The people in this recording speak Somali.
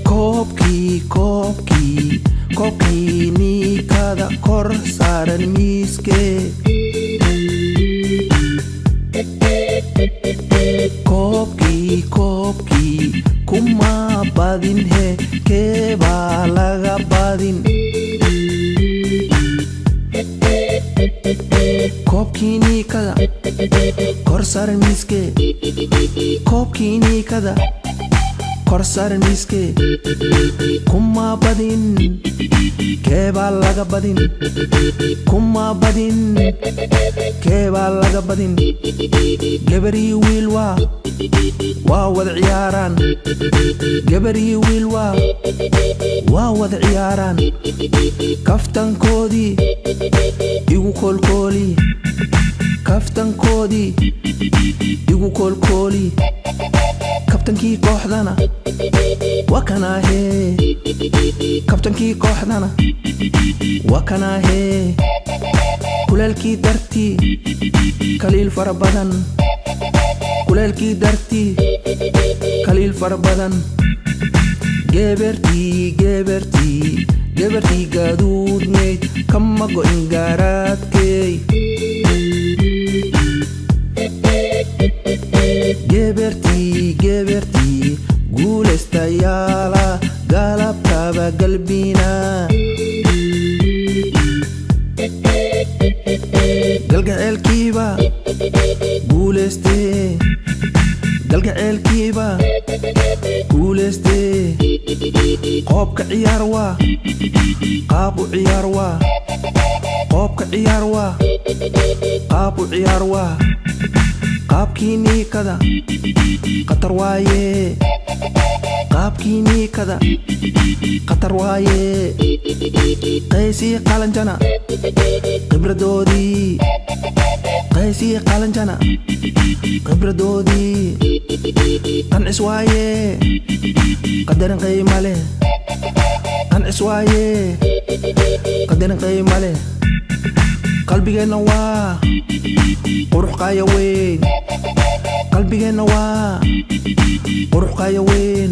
Koobkii, koobkii, koobkii niikada kor saaran miiskee. Koobkii, koobkii, kuma badin he, keebaa laga badin? Koobkii niikada kor saaran miiskee. Koobkii niikada kor saaran miiskee, kuma badin, keebaa laga badin? Kuma badin, keebaa laga badin? Gabarii wiil waa wada ciyaaraan. Gabarii wiil waa wada ciyaaraan. Kaftankoodii igu koolkooli, kaftankoodii igu koolkooli. Kabtankii kooxdana waa kanaahee, kabtankii kooxdana waa kanaahee. Kuleelkii dartii kaliil fara badan, kuleelkii dartii kaliil fara badan. Gebertii, gebertii, gebertii gaduudnayd kama go'in gaaraadkey. Gebertii, gebertii, guulaystayaala galabtaba galbina. Galgaceelkiiba guulaystee, galgaceelkiiba guulaystee. Qoobka ciyaar waa qaab u ciyaar waa, qoobka ciyaar waa qaab u ciyaar waa. Qaabkii niikada khatar waaye, qaabkii niikada khatar waaye. Qaysii qalanjana khibradoodii, qaysii qalanjana khibradoodii. Qancis waaye, qadarin qiima leh. Qancis waaye, qadarin qiima leh. Qalbigeenna waa qurux qaaya weyn, qalbigeenna waa qurux qaaya weyn.